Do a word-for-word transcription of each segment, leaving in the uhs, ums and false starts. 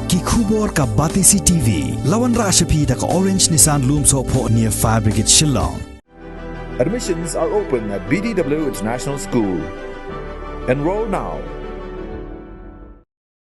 Ki khubor ka Batesi T V. La wanrah sha phi da ka Orange Nissan Lumsohphoh near Fire Brigade Shillong. Admissions are open at B D W International School. Enroll now.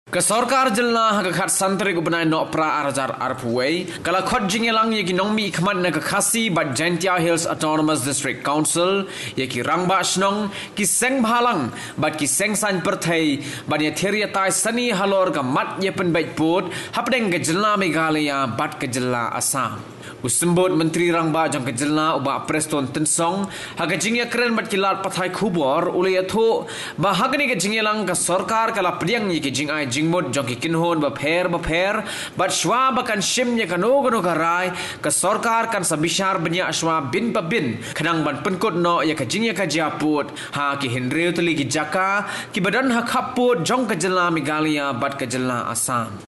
Ka sorkar jylla ha ka khatsan tarik u bnai Nohprah arhajar arphew wei ka la khot jingïalang ïa ki nongmihkhmat na ka Khasi bad Jaintia Hills Autonomous District Council, ïa ki rangbah shnong, ki seng bhalang bad ki seng saiñ pyrthei ban ïathir ïatai sani halor ka mat ïa pynbeit pud hapdeng ka jylla Meghalaya bad ka jylla Assam. U Symbud Myntri Rangbah jong ka jylla u Bah Prestone Tynsong ha ka jingïakren bad ki lad pathai khubor u la ïathuh ba ha kane ka jingïalang ka sorkar ka la pdiang ïa ki jingai jingmut jong ki kynhun bapher bapher bad shwa ba kan shim ïa kano kano ka rai ka sorkar kan sa bishar bniah shwa bin pa bin khnang ban pynkut noh ïa ka jingïakajia pud ha ki hynriew tylli ki jaka kiba don ha khappud jong ka jylla Meghalaya bad ka jylla Assam.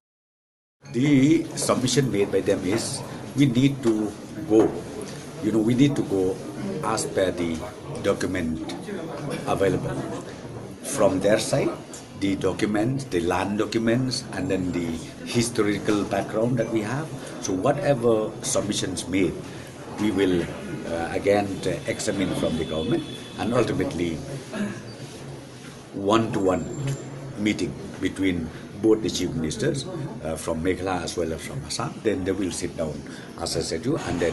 The submission made by them is we need to go, you know, we need to go as per the document available. From their side, the documents, the land documents, and then the historical background that we have. So, whatever submissions made, we will uh, again uh, examine from the government and ultimately one-to-one meeting between both the chief ministers uh, from Meghalaya as well as from Assam. Then they will sit down, as I said to you, and then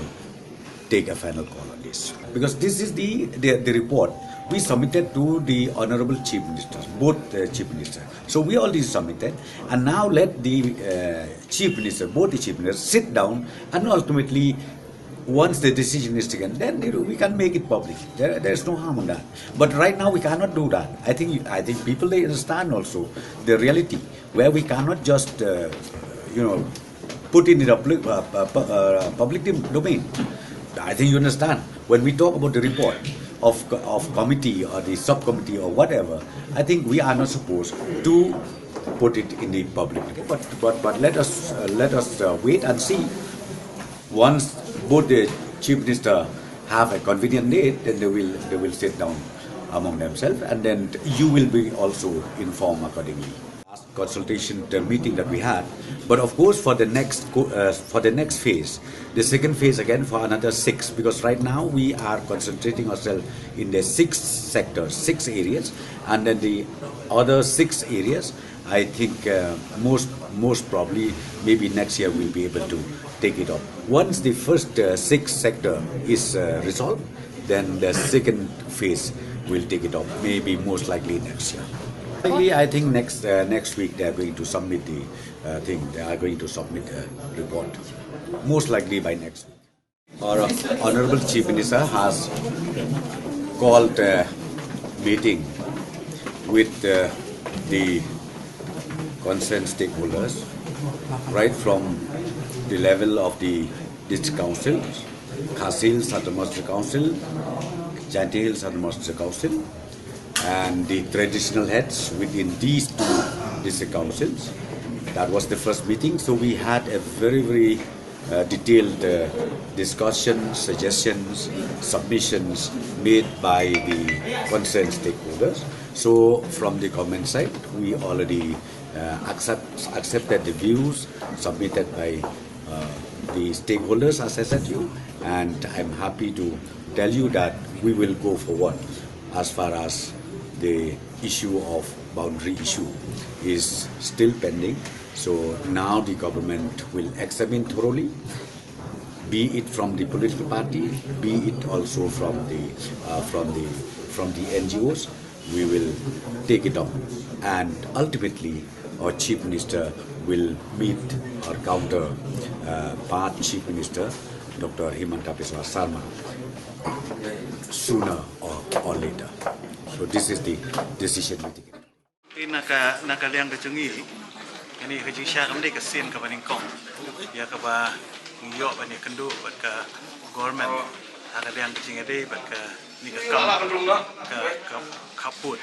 take a final call on this. Because this is the, the, the report we submitted to the Honorable Chief Ministers, both the Chief Ministers. So we already submitted, and now let the uh, Chief Minister, both the Chief Ministers, sit down and ultimately once the decision is taken, then you know, we can make it public. There, there's no harm in that. But right now we cannot do that. I think I think people they understand also the reality where we cannot just uh, you know put it in the public, uh, uh, pu- uh, public dom- domain. I think you understand when we talk about the report of co- of committee or the subcommittee or whatever. I think we are not supposed to put it in the public. But but but let us uh, let us uh, wait and see once both the chief minister have a convenient date, then they will they will sit down among themselves, and then you will be also informed accordingly. Last consultation the meeting that we had, but of course for the next co- uh, for the next phase, the second phase again for another six, because right now we are concentrating ourselves in the six sectors, six areas, and then the other six areas I think uh, most most probably maybe next year we'll be able to take it up. Once the first uh, six sector is uh, resolved, then the second phase will take it up. Maybe most likely next year. Likely, I think next uh, next week they are going to submit the uh, thing. They are going to submit a report. Most likely by next week. Our Honorable Chief Minister has called a meeting with uh, the concerned stakeholders, right from the level of the district council, Khasi Hills Autonomous District Council, Jaintia Hills Autonomous District Council, and the traditional heads within these two district councils. That was the first meeting. So we had a very, very uh, detailed uh, discussions, suggestions, submissions made by the concerned stakeholders. So from the government side, we already uh, accept, accepted the views submitted by uh, the stakeholders, as I said to you, and I'm happy to tell you that we will go forward as far as the issue of boundary issue is still pending. So now the government will examine thoroughly, be it from the political party, be it also from the uh, from the from the N G Os. We will take it up, and ultimately our chief minister will meet or counter uh, part chief minister Doctor Himanta Biswa Sarma sooner or, or later. So this is the decision we take. Te na ka na ka liang ka jong ngi, ngi ka jingshisha kam dei ka sien kaba nyngkong ïa kaba ngi ïoh ban ïakynduh bad ka government ha ka liang ka jingïadei bad ka ni ka kam ka ka kaput.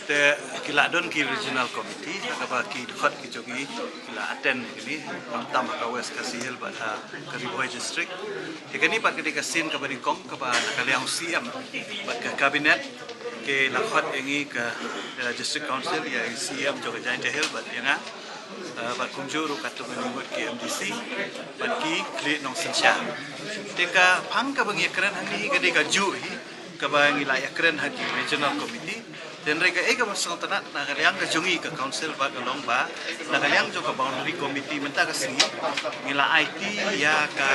Te ki la don ki regional committee ha kaba ki dkhot ki jong ngi ki la attend kini, tam ha ka West Khasi Hills bad ha ka Ri Bhoi district. Te kani pat ka dei ka sien kaba nyngkong kaba na ka liang C M bad ka cabinet ki la khot ïa ngi ka uh, District Council ïa C M jong ka Jaintia Hills bad ïa nga. Eh, bad kumjuh ruh katto katne ngut ki M D C bad ki khlieh nongsynshar. Te ka phang kaba ngi ïakren hangne hi ka dei kajuh hi kaba ngi la ïakren ha ki regional committee. Te hynrei kaei kaba sngewtynnat na ka liang ka jong ngi ka council ba ka long ba na ka liang jong ka boundary committee mynta ka sngi ngi la aiti ïa ka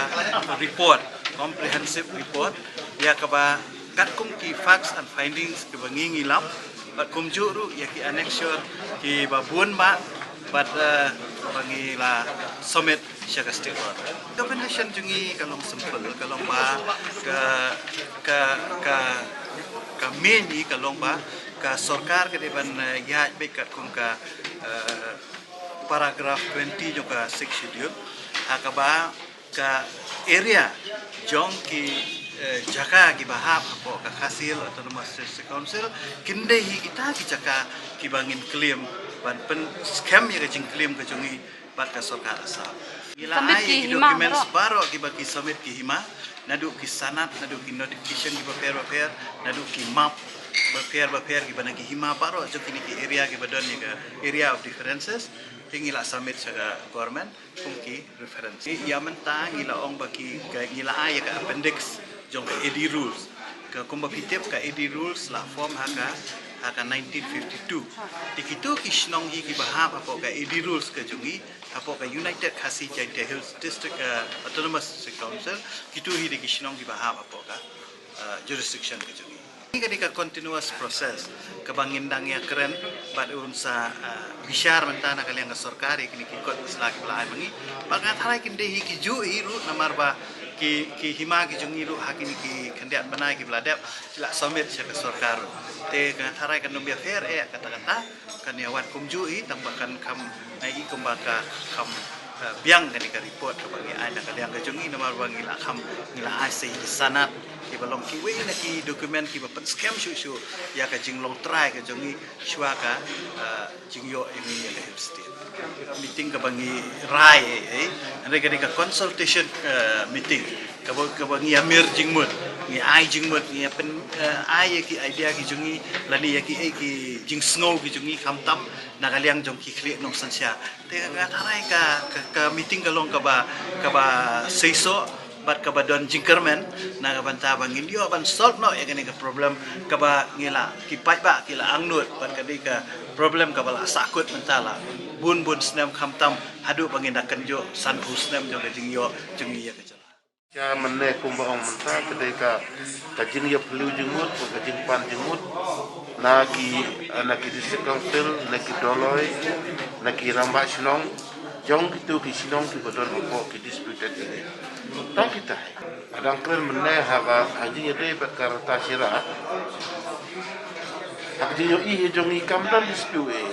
report, comprehensive report, ïa kaba katkum ki facts and findings kiba ngi ngi lap bad kumjuh ruh ïa ki annexure kiba bun bha bad, eh, ba ngi la submit sha ka state government. Recommendation jong ngi ka long simple, ka long ba ka, ka, ka, ka main hi ka long ba ka sorkar ka dei ban, eh, ïaid beit katkum ka, eh, paragraph twenty jong ka Sixth Schedule ha kaba ka area jong ki, eh, jaka kiba hap hapoh ka Khasi Hills Autonomous District Council kin dei hi kita ki jaka kiba ngin claim ban pynskhem ïa ka jingclaim ka jong ngi bad ka sorkar Assam. Ngi la ai ki documents baroh kiba ki submit ki hima, naduh ki sanad, naduh ki notification kiba pher ba pher, naduh ki map ba pher ba pher kiba na ki hima baroh jong kine ki area kiba don ïa ka area of differences. Te ngi la submit sha ka government kum ki reference. Ïa mynta ngi la ong ba ki, ka, ngi la ai ïa ka appendix jong ka A D rules. Ka kumba phi tip ka A D rules la form ha ka, ha ka nineteen fifty-two. Te kito ki shnong hi kiba hap hapoh ka A D rules ka jong ngi, hapoh ka United Khasi Jaintia Hills District, eh, Autonomous District Council, kito hi dei ki shnong kiba hap hapoh ka, eh, jurisdiction ka jong ngi. Ka dei ka continuous process kaba ngin dang ïakren bad un sa, ah, bishar mynta na ka liang ka sorkar ïa kine ki kot ki sla kiba la ai ma ngi. Bad nga tharai kin dei hi kijuh hi ruh namar ba ki, ki hima ki jong ngi ruh ha kine ki khyndiat bnai kiba la dep ki la submit sha ka sorkar ruh. Te nga tharai kan ym ïapher eh kata kata. Kan ïa wan kumjuh hi tang ba kan kham, eh, i kumba ka kham, eh, biang kane ka report kaba ngi ai na ka liang ka jong ngi namar ba ngi la kham, ngi la ai sa ïa ki sanad kiba long kiwei na ki document kiba pynskhem shuh shuh ïa ka jinglong trai ka jong ngi shuwa ka, eh, jingïoh ïa ngi ïa ka Hill State. Meeting kaba ngi rai, eh, eh, hynrei ka dei ka consultation, eh, meeting. Kaba, kaba ngi ïa mir jingmut, ngi ai jingmut, ngi ïa pyn, eh, ai ïa ki idea ki jong ngi, lane ïa ki, eh, ki jingsngew ki jong ngi khamtam na ka liang jong ki khlieh nongsynshar. Te nga tharai ka, ka, ka meeting ka long kaba, kaba seisoh bad kaba don jingkyrmen na ka bynta ba ngin ïoh ban solve noh ïa kane ka problem kaba ngi la, ki paidbah ki la angnud bad ka dei ka problem kaba la sahkut mynta la bun bun snem khamtam haduh ba ngin da kynjoh sanphew snem jong ka jingïoh jong ngi ïa ka jylla. Ka mynne kumba ong mynta ka dei ka, ka jingïaphylliew jingmut, ka jingpan jingmut na ki, na ki district council, na ki dolloi, na ki rangbah shnong jong kito ki shnong kiba don hapoh ki disputed area. Tang kita hi. Ka dang kren mynne ha ka, ha jingïadei bad ka rta shira. Ha ka jingïohi hi jong ngi kam don dispute eh.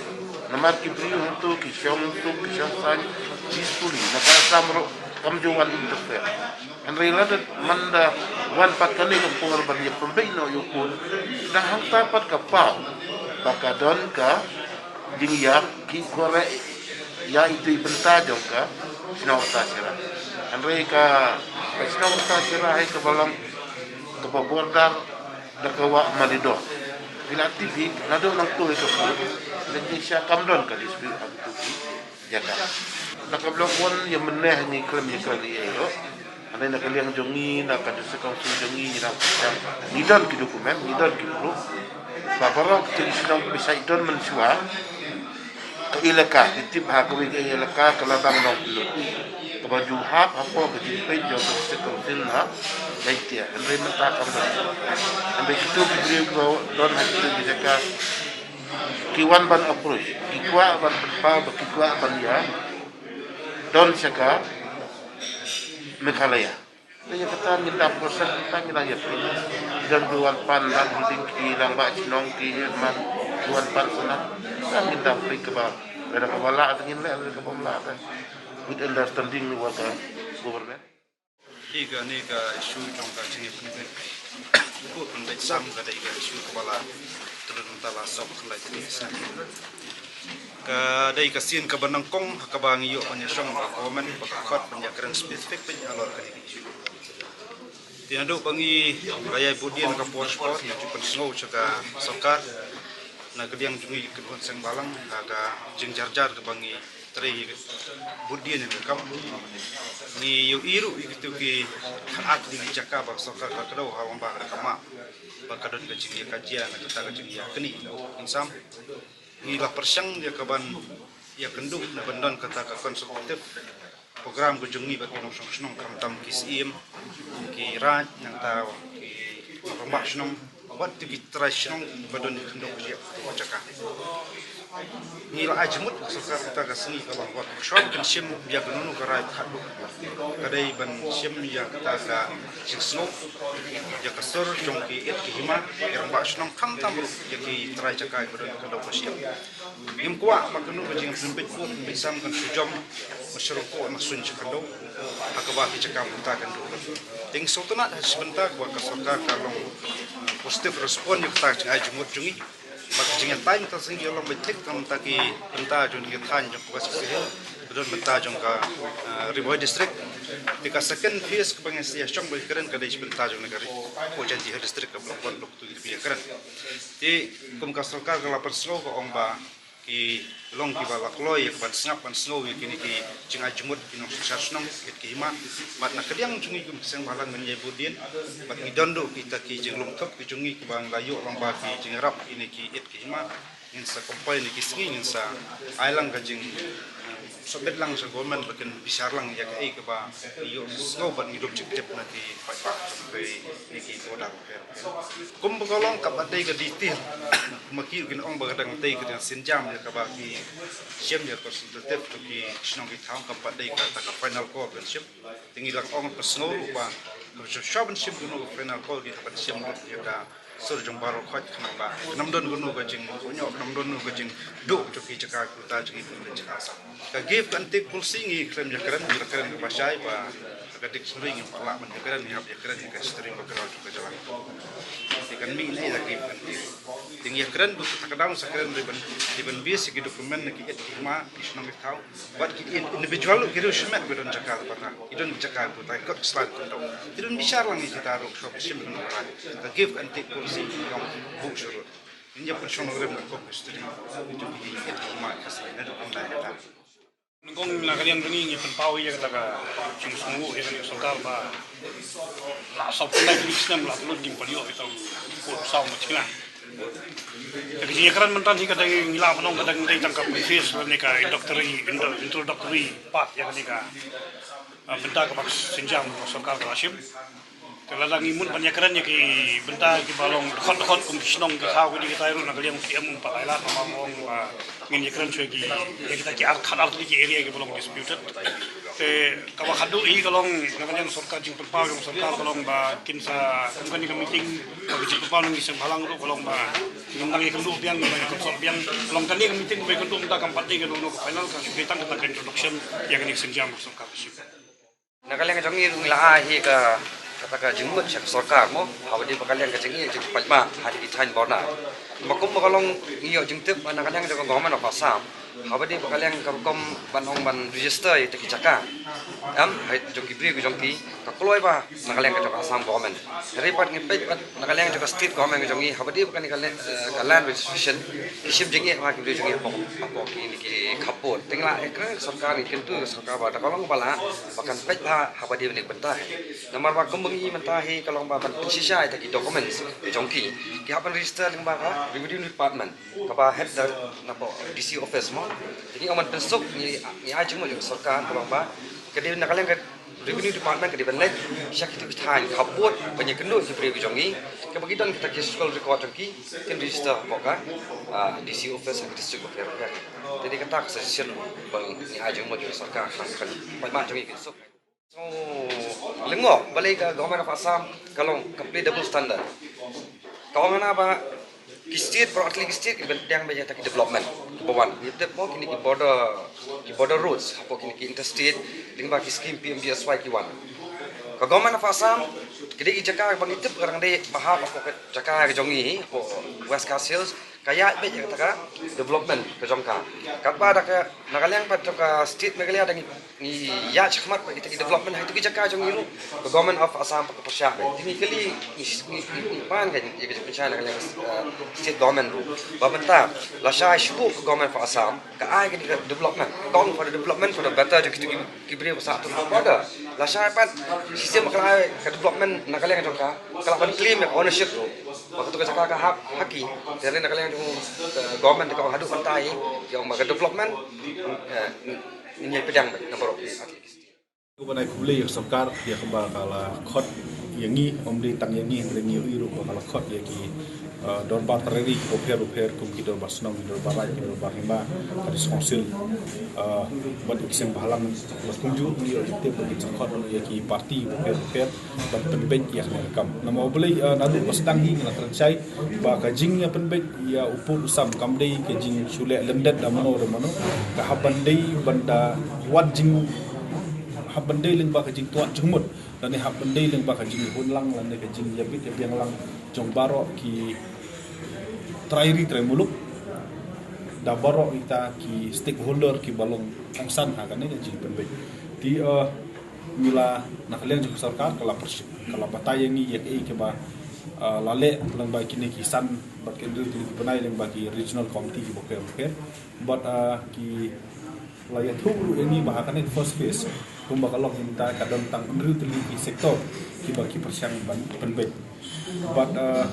Namar ki briew hangto ki shong suk ki shong saiñ peacefully, na ka Assam ruh kam ju wan interfere. Hynrei lada man da wan pat kane ka por ban ïa pynbeit noh ïa u khun, dang hangta pat ka paw ba ka don ka jingïap ki kore ïa itu i bynta jong ka shnong Rta Shira. Hynrei ka, ka shnong Rta Shira hi kaba long kaba border da ka wah Malidor. Phi la tip hi naduh nangto hi ka pud, lane sha kam don ka dispute ha kito ki jaka. Na ka Block One ïa mynne ngi khlem ïa kren ïa ïoh. Hynrei na ka liang jong ngi, na ka District Council jong ngi, ngi dang, ngi don ki document, ngi don ki proof. Ba baroh ki shnong ki ba shait don mynshuwa ka elaka, ki tip ha kawei ka elaka ka la dang long pynlut. Kaba ju hap hapoh ka jingpeit jong ka District Council na Jaintia. Hynrei mynta kam don. Hynrei kito ki briew kiba don ha kito ki jaka ki wan ban approach, ki kwah ban pynpaw, ba ki kwah ban ïa don sha ka Meghalaya. Te ïa kata ngin da process, kata ngin da ïa peit. Ki don ki wan pan, da ki ding ki rangbah shnong ki man, ki wan pan sana. Kata ngin da peit kaba, lada kaba lah te ngin leh, lada kaba ym lah te with understanding with the government. Ïa kane ka issue jong ka jingïapynbeit, pynbeit sam ka dei ka issue kaba la trun mynta la sawphew khyndai tarik snem. Ka dei ka sien kaba nyngkong ha kaba ngi ïoh ban ïashong bad ka government ba ka khot ban ïakren specific beit halor kane ka issue. Te naduh ba ngi la ïai bud ïa ka por spot ngi ju pynsngew sha ka sorkar na ka liang jong ngi ki khun seng balang ha ka jingjarjar kaba ngi Trei bud dien ïa ka kam. Ngi ïohi ruh ïa kito ki khatar ki jaka ba ka sorkar ka kdew ha long ba ka da ka map ba ka don ka jingïakajia na kata ka jingïaknieh. Ngi la pyrshang ïa ka ban ïakynduh na ban don kata ka consultative program ka jong ngi bad ki nongshong shnong, khamtam ki siem, ki raid, nangta ki rangbah shnong bad ki trai shnong ba don ki nongshong shnong ka jaka. Ngi la ai jingmut ka sorkar kata ka sngi ka long ba ka shong kan shim ïa kano kano ka rai ba khatduh. Ka dei ban shim ïa kata ka jingsngew, ïa ka sur jong ki ïit ki hima, ïa rangbah shnong, khamtam ruh ïa ki trai jaka ba don ka dong ka shim. Ngim kwah ba kano ka jingpynbeit pud pynbeit sam kan shu jam ba shu rung ko na suiñ sha khyndew ha kaba ki jaka mynta kan duh. Te ngi sngewtynnat ha shi bynta ba ka sorkar ka long, uh, positive response ïa kata ka jingai jingmut jong ngi. Ba ka jingïatai mynta sngi ka long ba thik ka mynta ki bynta jong ki thaiñ jong ka West Khasi Hills, ka don bynta jong ka, uh, Ri Bhoi District. Te ka second phase kaba ngi sa ïa shong ba ïa kren ka dei shi bynta jong ka Ri Bhoi Jaintia Hills District kaba long ban duk tu ïa kren. Te kum ka sorkar ka la pynsngew ka ong ba ki long kiba la kloi ïa ka ban sngap ban sngew ïa kine ki jingai jingmut ki nongshong shnong, ïit ki hima. Bad na ka liang jong ngi kum ki seng bhalang ngin ïai bud dien bad ngi don ruh kita ki jinglong thok ki jong ngi kiba ngi la ïoh long ba ki jingïarap ïa kine ki ïit ki hima. Ngin sa compile ïa ki sngi, ngin sa ai lang ka jing, um, submit lang sha government ba kin bishar lang ïa kaei kaba ngi ïohsngew bad ngi dup jingtip na ki paidbah jong ngi, ïa ki border. Kum ba ka long kaba dei ka detail, ma ki kin ong ba ka dang dei ka dang sienjam ïa kaba ki shim ïa consultative to ki shnong ki thaw, kaba dei kata ka final call ban shim. Te ngi la ong pynsngew ruh ba ka shu shu ban shim kano ka final call ki ban shim lut ïa ka sur jong baroh khoit khnang ba kan ym don kano ka jingkohnguh, kan ym don kano ka jingduh jong ki jaka ki puta jong ki jaka Assam. Ka give and take policy ngi khlem ïakren, ngi la kren kaba shai ba ka dictionary ngim pat lah ban ïakren, ngi hap ïakren ïa ka history background jong ka jylla. Te kan mih ne ïa ka give and take. Te ngi ïakren bad kata ka daw sa kren dei ban, dei ban base ïa ki document na ki ïit ki hima, ki shnong ki thaw. Bad ki in-, individual ki riew shimet ba don jaka ba ta, ki don jaka ba ta, kot ki sla ki don. Ki don bishar lang ïa kita ruh, shop shim ba don ka give and take policy ki long buh shuh ruh. Ngin ïa pynshong nongrim na kop history jong ki ïit ki hima ka sla na duk hyndai hynda. Nyngkong na ka liang jong ngi ngi pynpaw ïa kata ka jingsngewnguh ïa ka sorkar ba la saw pynlait tylli ki snem la lut ngim pat ïoh ïa ka kot saw ma china. Te ka jingïakren mynta hi ka dang ngi la pynlong ka dang dei tang ka preface lane ka introductory, intro-, introductory part ïa kane ka, ah, bynta kaba sienjam ka sorkar ka la shim. Te lada ngi mut ban ïakren ïa ki bynta kiba long dkhot dkhot kum ki shnong ki thaw kine kitai ruh na ka liang u T M um pat ai lad, namar ba ong ba ngin ïakren shuh ïa ki, ïa kita ki ar, khat ar tylli ki area kiba long disputed. Te kaba khadduh hi ka long na ka liang sorkar, jingpynpaw jong sorkar ka long ba kin sa kum kane ka meeting, ba ka jingpynpaw na ki seng bhalang ruh ka long ba ngin nang ïakynduh biang, ngin nang ïakonsult biang. Long kane ka meeting ba ïakynduh mynta kam pat dei kano kano ka final, ka dei tang kata ka introduction ïa kane ka sienjam ka sorkar ka shim. Na ka liang jong ngi ruh ngi la ai hi ka, kata ka jingmut sha ka sorkar mo, haba dei ba ka liang ka jingïeit jong ki paidbah ha ki thaiñ border. Ba kum ba ka long ngi ïoh jingtip ba na ka liang jong ka Government of Assam, haba dei ba ka liang ka rukom ban ong ban register ïa kita ki jaka, em, ha jong ki briew ki jong ki, ka kloi ba na ka liang ka jong ka Assam Government. Hynrei pat ngi peit pat na ka liang jong ka state government ka jong ngi, haba dei ba kane ka le-, eh, ka land registration, ki shim jingeh bha ki briew jong ngi hapoh, hapoh kine ki khappud. Te ngi la ïakren ka sorkar, ngi kyntu ka sorkar ba lada ka long ba lah, ba kan peit bha haba dei ban ïa bynta hi. Namar ba kum ba ngi mynta hi ka long ba ban pynshisha ïa kita ki documents ki jong ki, ki hap ban register lyngba ka Revenue Department, kaba head da napoh D C office mo. Te ngi ong ban pynsuk, ngi, ngi ai jingmut ïa ka sorkar ka long ba ka dei na ka liang ka Revenue Department ka dei ban leit sha kita ki thaiñ khappud ban ïakynduh ki briew ki jong ngi, kaba ki don kita ki historical record jong ki, kin register hapoh ka, ah, D C office ha ki district bapher bapher. Te dei kata ka suggestion ba ngi ai jingmut ïa ka sorkar, kan, kan paidbah jong ngi kin suk. So, lyngngoh balei ka Government of Assam ka long ka play double standard. Ka ong hana ba ki state, baroh artylli ki state ki dei ban pdiang beit ïa kita ki development kiba wan. Ngi tip mo kine ki border, ki border roads hapoh kine ki interstate lyngba ki scheme P M G S Y ki wan. Ka Government of Assam, ki dei ki jaka ba ngi tip ka dang dei ba hap hapoh ka jaka ka jong ngi hapoh West Khasi Hills. Ka ïaid beit ïa kata ka development ka jong ka. Katba da ka, na ka liang pat jong ka state Meghalaya da ngi, ngi ïaid shakhmat bad kita ki development ha kita ki jaka jong ngi ruh, ka Government of Assam pat ka pyrshah beit. Te ngi kylli, ngi, ngi, ngi, ngi pan ka ïa ka jingpynshai na ka liang, eh, state government ruh, ba mynta lashai shuh ka Government of Assam ka ai ka development, kong for the development for the better jong kita ki, ki briew ba sah ha border. Lashai pat shisien ba ka la ai ka development na ka liang jong ka, ka la ban claim ïa ka ownership ruh ba katu ka jaka ka hap ha ki. Te na ka liang jong, eh, government ka ong haduh mynta hi, ïa ong ba ka development, eh, ngin ïa pdiang beit na baroh. Khublei ïa ka sorkar ïa kaba ka la khot ïa ngi, ym dei tang ïa ngi, hynrei ngi ïohi ruh ba ka la khot ïa ki, eh, dorbar trai ri kiba pher bapher, kum ki dorbar shnong, ki dorbar raid, ki dorbar hima, ka District Council, eh, bad ïa ki seng bhalang, bad kumjuh ngi ïohi tip ba kin sa khot ïa ki party bapher bapher ban pynbeit ïa kane ka kam. Namar balei, eh, naduh ba sdang hi ngi la kren shai ba ka jingïapynbeit ïa u pud u sam kam dei ka jingshu leh lyndet da mano re mano, ka hap ban dei ban da wat jing, hap ban dei lyngba ka jingtwad jingmut, lane hap ban dei lyngba ka jinghun lang lane ka jingïabit ïabiang lang jong baroh ki trai ri trai muluk, da baroh kita ki stakeholder kiba long kongsan ha kane ka jingpynbeit. Te, eh, ngi la, na ka liang jong ka sorkar ka la pyrshah, ka la batai ïa ngi ïa kaei kaba, eh, la leh lyngba kine ki san bad ki hynriew tylli ki bnai lyngba ki regional committee kiba pher bapher. Bad, eh, ki la ïathuh ruh ïa ngi ba ha kane ka first phase, kumba ka long mynta ka don tang hynriew tylli ki sector kiba ki pyrshang ban pynbeit. Bad, eh,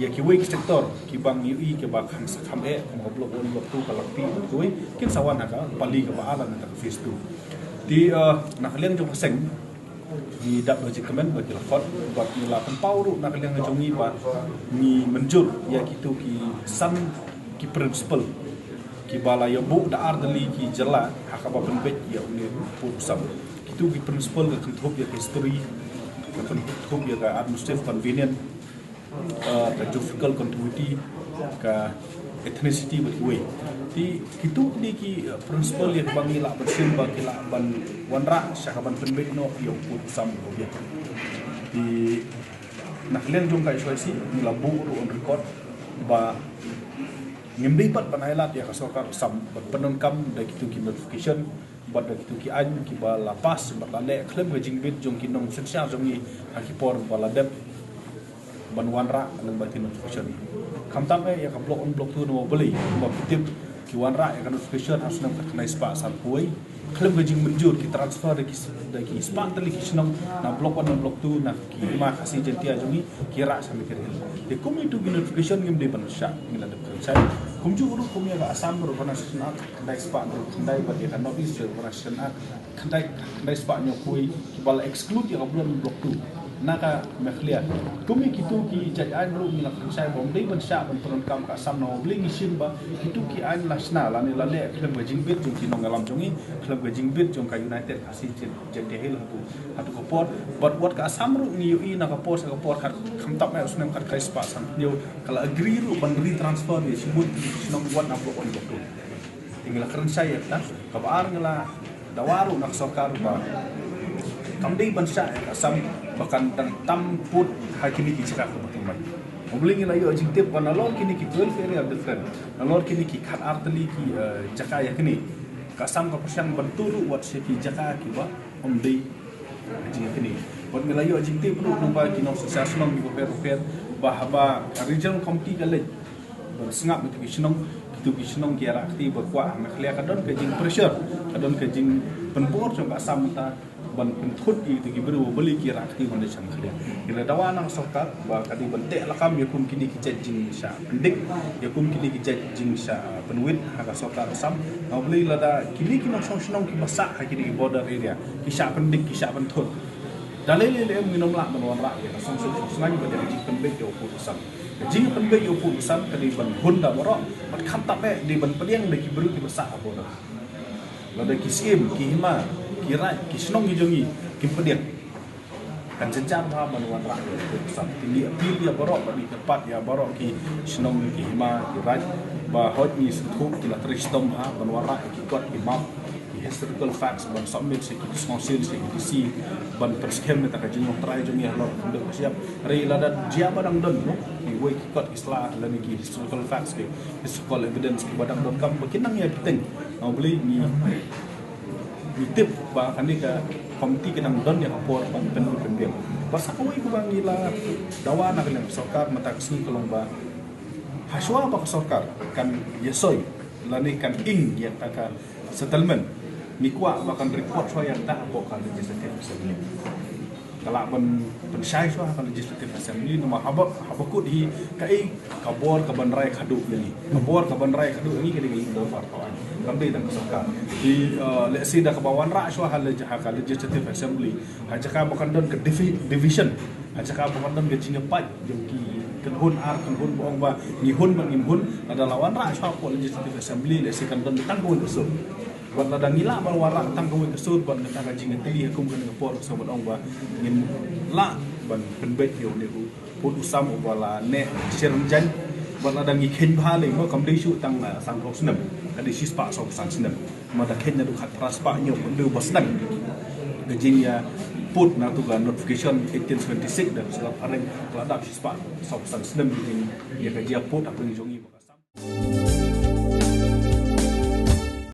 ïa kiwei ki sector kiba ngi ïohi kiba kham sa kham eh, kum ka block one, block two, ka Langpih bad kiwei, kin sa wan ha ka pali kaba ar lane ka phase two. Te, eh, na ka liang jong ka seng ngi dap da jingkmen ba ki la khot, bad ngi la pynpaw ruh na ka liang jong ngi ba ngi mynjur ïa kitu ki san ki principle kiba la ïabuh da ar tylli ki jylla ha kaba pynbeit ïa une u pud u sam. Kitu ki principle ka kynthup ïa ka history, ka kynthup ïa ka administrative convenience, eh, ka geographical continuity, ka ethnicity bad kiwei. Te kitu kine ki, eh, principle ïa kaba ngi lah ban shim ba ki lah ban wanrah sha kaban pynbeit noh ïa u pud u sam uba biang. Te na ka liang jong ka H Y C ngi la buh ruh on record ba ngim dei pat ban ailad ïa ka sorkar Assam ban pyndonkam da kitu ki notification bad da kitu ki aiñ kiba la pass bad la leh khlem ka jingbit jong ki nongsynshar jong ngi ha ki por ba la dep ban wanrah lyngba ki notification. Khamtam eh ïa ka block one, block two, namar balei? Kumba phi tip, ki wanrah ïa ka notification ha u snem khatkhyndai spah sanphew wei khlem ka jingmynjur, ki transfer da ki, da ki spah tylli ki shnong na block one na block two na ki Hima Khasi Jaintia jong ngi, ki rah sha Maker Hill. Te kum itu ki notification ngim dei ban shah, ngi la dep kren shai. Kumjuh ruh kum ïa ka Assam Urbanisation Act khyndai spah hynriew khyndai bad ïa ka North East Urbanisation Act khyndai, khyndai spah hynñiewphew wei, kiba la exclude ïa ka block one, block two na ka Meghalaya. Kum ïa kitu ki jait aiñ ruh ngi la kren shai ba ym dei ban shah ban pyndonkam ka Assam, namar balei? Ngi shim ba kitu ki aiñ la shna lane la leh khlem ka jingbit jong ki nongïalam jong ngi, khlem ka jingbit jong ka United Khasi Jaintia Hills hato, hato ka por. Bad wat ka Assam ruh ngi ïohi na ka por sha ka por, khamtam eh u snem khatkhyndai spah sanphew hynñiew ka la agree ruh ban retransfer ïa shibun ki shnong wat na block one, block two. Te ngi la kren shai ïa kata. Kaba ar, ngi la dawa ruh na ka sorkar ba kam dei ban shah ïa ka Assam ba kan dang tam pud ha kine ki jaka kiba thymmai. Namar balei? Ngi la ïoh jingtip ba nalor kine ki twelve area of difference, nalor kine ki khatar tylli ki, eh, jaka ïa kine, ka Assam ka pyrshang ban tuh ruh wat sha ki jaka kiba ym dei jingïakynduh. Bad ngi la ïoh jingtip ruh lyngba ki nongsynshar shnong kiba pher bapher ba haba ka regional committee ka leit ban sngap ïa kitu ki shnong, kitu ki shnong ki ïarap kti ba kwah ha Meghalaya. Ka don ka jingpressure, ka don ka jingpynbor jong ka Assam mynta ban pynthut ïa kitu ki briew ba balei ki ïarap kti ban leit sha Meghalaya. Ngi la dawa na ka sorkar ba ka dei ban teh lakam ïa kum kine ki jait jingshah pyndik, ïa kum kine ki jait jingshah pynwit ha ka sorkar Assam. Namar balei? Lada kine ki nongshong shnong kiba sah ha kine ki border area ki shah pyndik, ki shah pynthut, da lei lei lei em ngin ym lah ban wanrah ïa ka songsuk songsngain bad ïa ka jingpynbeit ïa u pud u sam. Ka jingpynbeit ïa u pud u sam ka dei ban hun da baroh bad khamtam eh dei ban pdiang da ki briew kiba sah ha border. Lada ki syiem, ki hima, ki raid, ki shnong ki jong ngi kim pdiang, kan jynjar bha ban wanrah ïa u pud u sam. Te ngi appeal ïa baroh bad ngi kyrpad ïa baroh ki shnong, ki hima, ki raid ba hooid, ngi sngewthuh ki la trei shitom bha ban wanrah ïa ki kot, ki map, ki historical facts ban submit sha ki Council, sha ki D C, ban pynskhem ïa ka jingnohtrai jong ngi halor ka khyndew ka shyiap. Hynrei lada jia ba dang don, no, kiwei ki kot ki sla lane ki historical facts, ki historical evidence kiba dang donkam ba kin nang ïa bteng. Nga believe ngi, ngi tip ba kane ka committee ka dang don ïa ka por ban pyn, pynbiang. Bad sa kawei kaba ngi la dawa na ka liang ka sorkar mynta ka sngi ka long ba hashwa ba ka sorkar kan ïasoi lane kan ing ïa ka, ka settlement, ngi kwah ba kan report shwa ïa kata hapoh ka Legislative Assembly. Ka lah ban pynshai shwa ha ka Legislative Assembly, namar haba, haba kut hi kaei ka bor kaban rai khadduh ïa ngi. Ka bor kaban rai khadduh ïa ngi ka dei ka Legislative Assembly, kam dei tang ka sorkar. Hi, uh, lehse da kaba wanrah shwa ha legi-, ha ka Legislative Assembly, ha jaka ba kan don ka divi-, division, ha jaka ba kan don ka jingïapait jong ki kynhun ar kynhun ba ong ba ngi hun bad ngim hun, lada la wanrah shwa hapoh Legislative Assembly, lehse kan don tang kawei ka sur. Bad lada ngi lah ban wanrah tang kawei ka sur bad kata ka jingïatylli ha kum kane ka por, ka sngewbha ban ong ba ngin lah ban pynbeit ïa une u pud u sam uba la neh shyrnjaiñ. Bad lada ngi kheiñ bha lei mo, kam dei shuh tang, ah, sanphew snem, ka dei shispah sawphew san snem. Namar da kheiñ naduh khatphra spah hynñiew, pyndonkam ba sdang ka jingïapud na tu ka notification eighteen seventy-six da ka sla phareng, ka la dap shispah sawphew san snem ka jingïa ka jingïapud ha ka ri jong ngi.